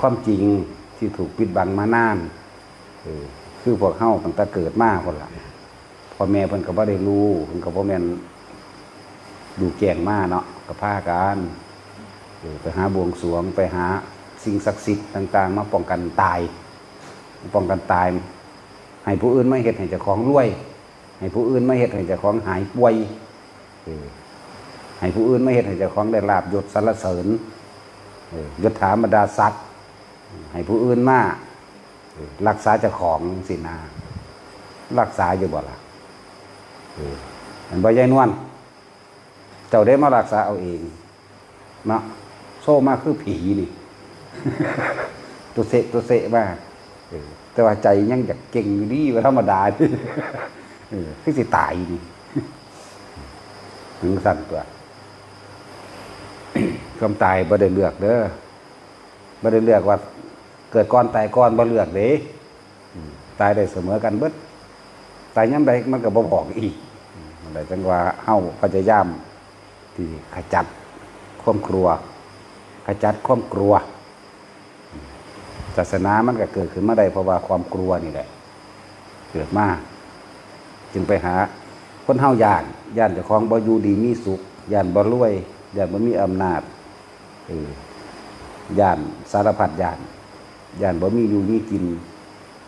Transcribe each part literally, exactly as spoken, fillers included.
ความจริงที่ถูกปิดบังมานาน เออ คือพวกเฮาตั้งแต่เกิดมาพุ้นล่ะ พ่อแม่เพิ่นก็บ่ได้รู้ เพิ่นก็บ่แม่นรู้แจ้งมาเนาะ ก็พากัน เออ ไปหาบวงสรวง ไปหาสิ่งศักดิ์สิทธิ์ต่างๆ มาป้องกันตาย ป้องกันตาย ให้ผู้อื่นมาเฮ็ดให้เจ้าของรวย ให้ผู้อื่นมาเฮ็ดให้เจ้าของหายป่วย เออ ให้ผู้อื่นมาเฮ็ดให้เจ้าของได้ลาภยศสรรเสริญ เออ ยศถาบรรดาศักดิ์ ให้ผู้อื่นมา เออ รักษาเจ้าของสินะ รักษาอยู่บ่ล่ะ เออ อันบ่ยายนวล เจ้าได้มารักษาเอาเอง เนาะ โซ่มาคือผีนี่ ตัวเสะตัวเสะมา เออ แต่ว่าใจยังอยากเก่งอยู่ดีว่าธรรมดานี่ เออ คือสิตายนี่ ถึงสั่นตัว ความตายบ่ได้เลือกเด้อ บ่ได้เลือกว่าเกิดก่อนตายก่อน บ่เลือกเด้ อืม ตายได้เสมอกันเบิด ตายยามใดมันก็บ่บอกอีก อืม นั่นแหละจั่งว่าเฮาพยายามที่ขจัดความกลัว ขจัดความกลัว ศาสนามันก็เกิดขึ้นมาได้เพราะว่าความกลัวนี่แหละ เกิดมา จึงไปหา คนเฮาย้าน ย้านเจ้าของบ่อยู่ดีมีสุข ย้านบ่รวย ย้านบ่มีอำนาจ เออ ย้านสารพัดย้าน ย้านบ่มีอยู่มีกิน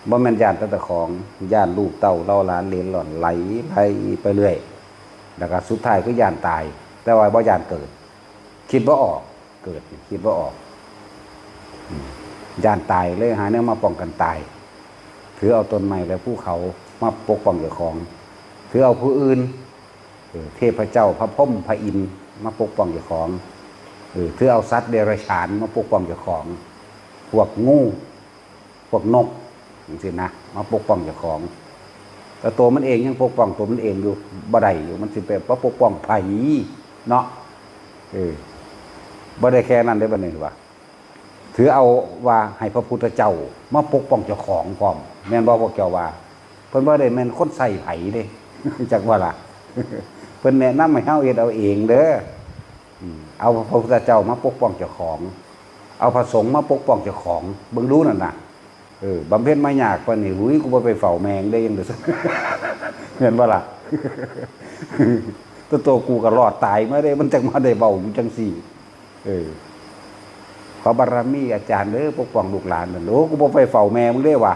บ่แม่นย้านแต่เจ้าของ ย้านลูกเต้าเหล่าหลานเหลนหล่อนไหลไปเรื่อย แล้วก็สุดท้ายคือย้านตาย แต่ว่าบ่ย้านเกิด คิดบ่ออก เกิดนี่คิดบ่ออก อืม ย้านตายเลยหาแนวมาป้องกันตาย ถือเอาต้นไม้และภูเขามาปกป้องเจ้าของ ถือเอาผู้อื่น เออ เทพเจ้าพระพรหมพระอินทร์มาปกป้องเจ้าของ เออ ถือเอาสัตว์เดรัจฉานมาปกป้องเจ้าของ พวกงู พวกนกจั่งซี้นะ มาปกป้องเจ้าของ แต่ตัวมันเองยังปกป้องตัวมันเองอยู่ บ่ได้อยู่ มันสิไปมาปกป้องไผเนาะ เออ บ่ได้แค่นั้นเด้บัดนี้ว่า ถือเอาว่าให้พระพุทธเจ้ามาปกป้องเจ้าของพร้อม แม่นบ่พวกเจ้าว่า เพิ่นบ่ได้แม่นคนใช้ไผเด้ จักว่าล่ะ เพิ่นแนะนำให้เฮาเฮ็ดเอาเองเด้อ อืม เอาพระพุทธเจ้ามาปกป้องเจ้าของ เอาพระสงฆ์มาปกป้องเจ้าของ เบิ่งดูนั่นน่ะ เออ บำเพ็ญมายากปานนี้ หุย กูบ่ไปเฝ้าแม่งได้ยังเด้อ แม่นบ่ล่ะ ตัวโตกูก็รอดตายมาได้ มันจังมาได้เว้าอยู่จังซี่ เออ ขอบารมีอาจารย์เด้อ ปกป้องลูกหลานนั่น โอ้ กูบ่ไปเฝ้าแม่มึงเด้ว่ะ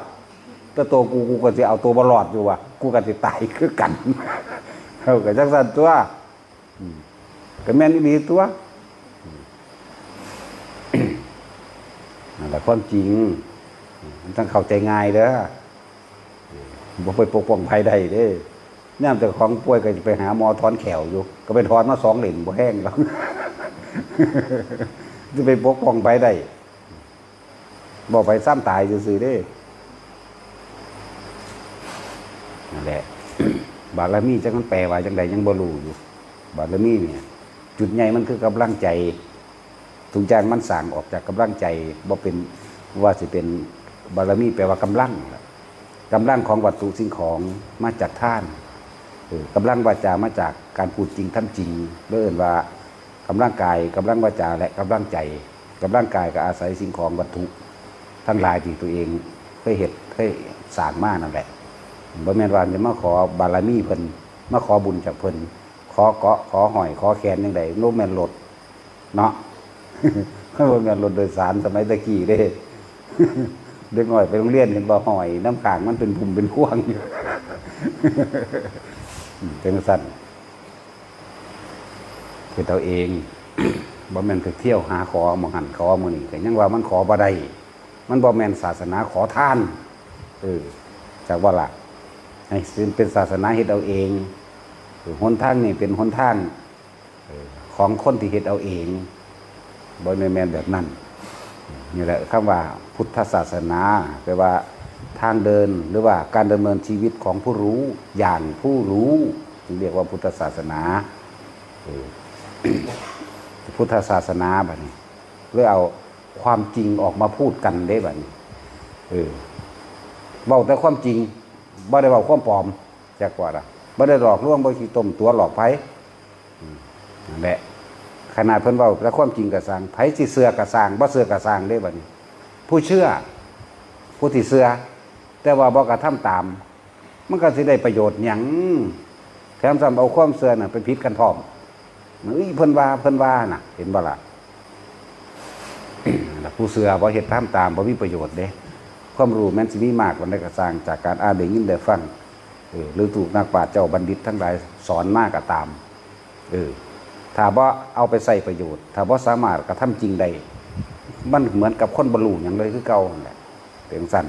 ตัวโตกู กูก็สิเอาตัวบ่รอดอยู่ว่ะ กูก็สิตายคือกัน เฮาก็จังซั่นตัว อืม ก็แม่นอีหลีตัว อืม นั่นแหละความจริง มันต้องเข้าใจง่ายเด้อ บ่ไปปกป้องไผได้เด้ ยามเจ้าของป่วยก็สิไปหาหมอถอนแข้วอยู่ ก็ไปถอนมาสองเล่มบ่แฮงดอก สิไปปกป้องไผได้ บ่ไปซ้ำตายซื่อๆเด้ นั่นแหละ บารมีจักมันแปลว่าจั่งใดยังบ่รู้อยู่ บารมีเนี่ย จุดใหญ่มันคือกำลังใจ ทุกอย่างมันสร้างออกจากกำลังใจ บ่เป็น ว่าสิเป็นบารมีแปลว่ากำลังล่ะ กำลังของวัตถุสิ่งของมาจากทาน เออ กำลังวาจามาจากการพูดจริงทำจริง เรียกว่ากำลังกาย กำลังวาจา และกำลังใจ กำลังกายก็อาศัยสิ่งของวัตถุทั้งหลายที่ตัวเองเคยเฮ็ด เคยสร้างมานั่นแหละ บ่แม่นว่าจะมาขอบารมีเพิ่น มาขอบุญจากเพิ่น ขอเกาะ ขอห้อย ขอแขนจั่งใด บ่แม่นรถ เนาะ มันบ่แม่นรถโดยสารสมัยตะกี้เด้ เด็กน้อยไปโรงเรียนเห็นบ่ห้อยนำข้างมันเป็นพุ่มเป็นพวงอยู่ จั่งซั่น เฮ็ดเอาเอง บ่แม่นไปเที่ยวหาขอหม่องหั้นขอหม่องนี้ ก็ยังว่ามันขอบ่ได้ มันบ่แม่นศาสนาขอทาน เออ จักว่าล่ะ ให้เป็นศาสนาเฮ็ดเอาเอง เออ หนทางนี้เป็นหนทาง เออ ของคนที่เฮ็ดเอาเอง บ่แม่นแม่นแบบนั้น นี่แหละคำว่าพุทธศาสนา แปลว่าทางเดิน หรือว่าการดำเนินชีวิตของผู้รู้ อย่างผู้รู้ จึงเรียกว่าพุทธศาสนา เออ พุทธศาสนาบัดนี้ เลยเอาความจริงออกมาพูดกันเด้บัดนี้ เออ เว้าแต่ความจริง บ่ได้เว้าความปลอม จักว่าล่ะ บ่ได้หลอกลวง บ่ขี้ต้มตั๋วหลอกไผ อืม นั่นแหละ ขนาดเพิ่นเว้าแต่ความจริงก็ซ่าง ไผสิเชื่อก็ซ่าง บ่เชื่อก็ซ่างเด้บัดนี้ ผู้เชื่อ ผู้ที่เชื่อ แต่ว่าบ่กระทำตาม มันก็สิได้ประโยชน์หยัง แถมซ้ำเอาความเชื่อน่ะไปผิดกันพร้อม เอ้ย เพิ่นว่า เพิ่นว่าน่ะ เห็นบ่ล่ะ ผู้เชื่อบ่เฮ็ดตามตามบ่มีประโยชน์เด้ ความรู้แม้นสิมีมากปานใดก็ซ่าง จากการอ่านได้ยินได้ฟัง เออ หรือถูกนักปราชญ์เจ้าบัณฑิตทั้งหลายสอนมาก็ตาม เออ ถ้าบ่เอาไปใช้ประโยชน์ ถ้าบ่สามารถกระทำจริงได้ มันเหมือนกับคนบ่ฮู้หยังเลยคือเก่านั่นแหละ เป็นจั่งซั้น